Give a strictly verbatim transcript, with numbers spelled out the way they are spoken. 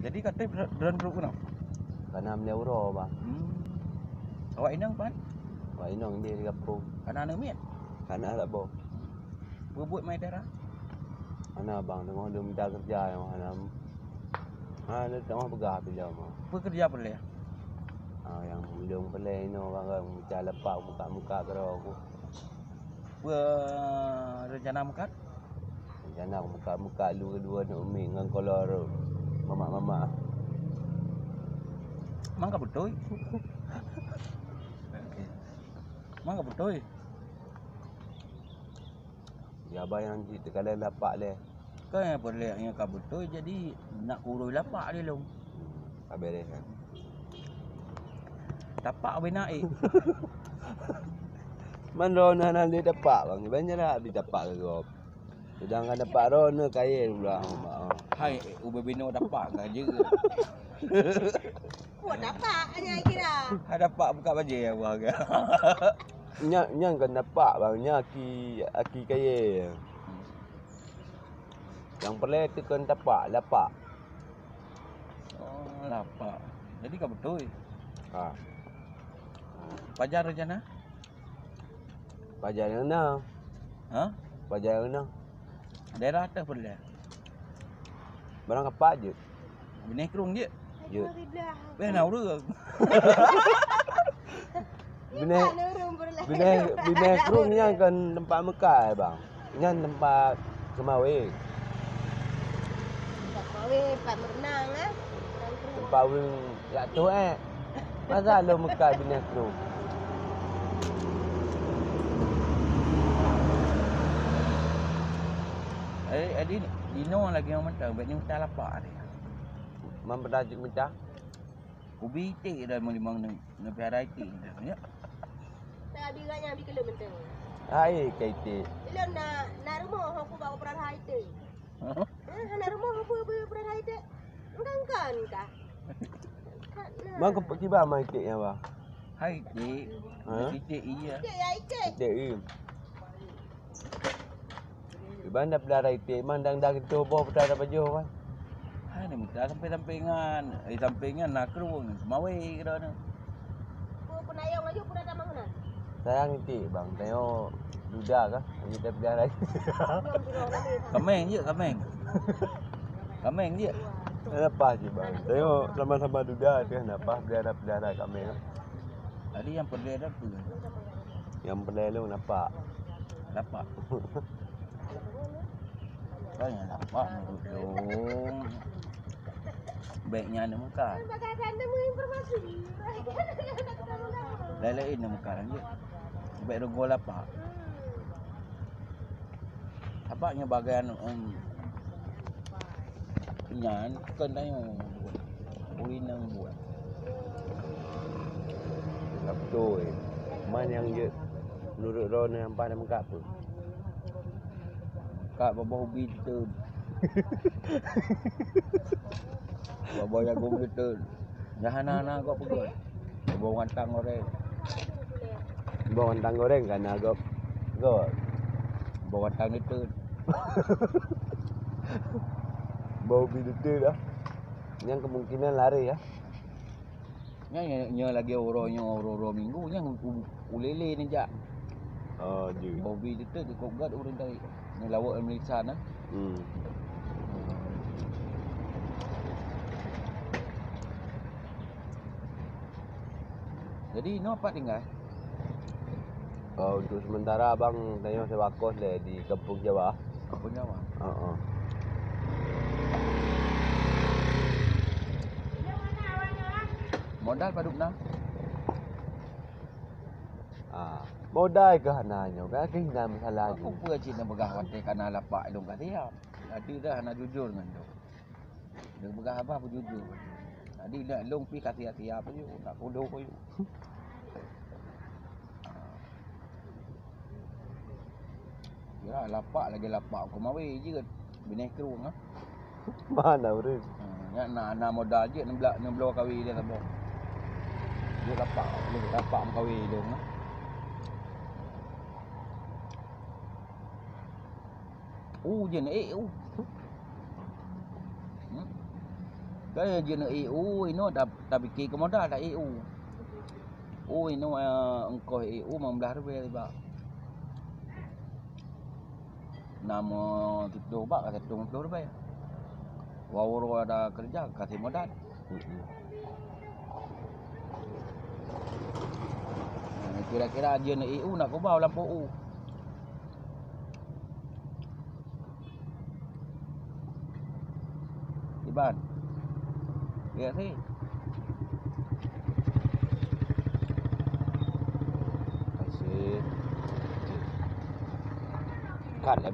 Jadi ka trép dro-, droen brôk keunoe? Ka na meulée uroe, Bang. Hmm. Awak inong pat? Awak inong di, di gampông. Ka na aneuk miet? Ka na saboh. Peue buet ma i Tera? Hana, Bang, teungoh lôn mita keureuja nyoe, hana, hana teungoh peugah pih lom. Peue keureuja peureulée? Ah, nyang lôn peureulée inoe, Bang, kan, mita lapak, muka-muka keudroe ku. Peue rencana meukat? Rencana meukat-meukat lu dua aneuk miet ngon kolor mamak-mamak. Mang ka beutôi? Mang ka beutôi? Ya, abang nyang jiteukalon lapak lé. Kan nyang peureulée nyang ka beutôi, jadi nak kurui lapak di lôn. Hmm, ka beres kan? Tapak bina ék. Man droeneuh hana lé tapak, Bang. Iban nyan lah bri tapak keu gob. Sedangkan tapak droeneuh kayée ulah, Bang. Hai, ubé binoe tapak ka jeuet. Buat tapak hanya kira. Hai tapak buka bajée ya, Bang. Nyan, nyan kan tapak, Bang. Nyan aki, aki kayée. Nyang peureulée teuh kon tapak, lapak. Oh, lapak. Jadi ka beutôi? Ha. Pajan rencana? Pajan nyang na. Ha? Pajan nyang na. Daerah ateueh peureulée? Barang apa jeuet? Binéh krueng jeuet? Jeuet. Beh, na ureueng. Binéh, binéh, binéh krueng nyan kon teumpat meukat, Bang. Nyan teumpat seumawé. Teumpat seumawé, teumpat meureunang, eh. Teumpat ureueng jak tuek, eh. Masa lôn meukat binéh krueng? Eh, eh, di, di noe lagée nyang mantong, bèk nyang mita lapak tadi. Man peue jeuet mita? Ubi iték dah meulimong neu-, neupiara iték dah, ya. Nah, abi gak nyang abi keu lôn mantong. Hai, ka iték. Ilôn na, na rumoh, aku bak peurara iték. Hah? Eh, hana rumoh, aku bak peurara iték. Engkan-engkan kah? Bang, keu kiban ma iték nyan, Bang? Hai, iték. Hah? Iték, iya. Iték, ya, iték. Iték, iya. Iban dak peulahra iték, man dang-dang itu boh peulahra pajoh kan. Hai, ni mita sampai-sampai ngan, eh, sampai ngan na krueng, seumawé keudroe. Peue peunayong laju peue dah tamah meunan? Sayang iték, Bang. Tanyoe duda kah? Hanya kita peulahra. Kaméng jeuet, kaméng. Kaméng jeuet. Kenapa sih, Bang? Tanyoe sama-sama duda tu, kenapa peulahra-peulahra kaméng? Jadi nyang peureulée dah peue? Nyang peureulée lôn lapak. Lapak. Kan nyang lapak meureuet lôn. Bèk nyan neumeukat. Laén-laén neumeukat lagèe. Bèk rugoe lapak. Lapak nyoe bagian, em, nyan kon tanyoe buet. Ureueng inong buet. Ka beutôi. Man nyang jeuet meunurot droeneuh nyang paih na meukat peue? Ka boh-boh ubi teuteun. Boh-boh jagong teuteun. Nyang hana-hana gob peugöt. Boh gantang goreng. Boh gantang goreng ka na gob. Gob. Boh gantang teuteun. Boh ubi teuteun dah. Nyang kemungkinan laré ya. Nyan, nyan, nyan lagèe uroe nyoe, uroe-uroe minggu, nyan u-, u-, ulèe-lèe neujak. Oh, jeuet. Boh ubi teuteun cukôp göt ureueng tadi. Nyan lawôt Malaysia na. Hmm. Jadi, inoe pat tinggai? Oh, untuk sementara, Bang, tanyoe sewa kos lé di Kampung Jawa. Kampung Jawa? Heeh. Modal padub na? Ah, modal keuh hana nyoe, kan keuh hina masalah. Aku jih. Peue cit neupeugah watèe ka na lapak lôn ka siap. Jadi dah hana jujur ngon lôn. Neupeugah haba beujujur. Jadi, nak lôn pih ka siap-siap aju, nak kudo aju. Ya, lapak lagèe lapak keumawe jeuet. Binéh krueng, ah. Mana ureueng? Ha, nyan na, na modal jeuet neubla-, neubloe kawe dia saboh. Jeuet lapak, lapak meukawe lôn, ah. Uh, jeuet, eh, uh. Hmm? Kan jeuet ék u inoe ta-, tapike keu modal ta ék u. U inoe, eh, ongkoh ék u limong blaih ribèe bak. Nam, eh, siplôh bak ka siplôh limong plôh ribèe. Wah uroe ada keureuja ka simodal. Nah, kira-kira jeuet ék u nak kuba lampu u. Iban. Lihat sih. Kasih.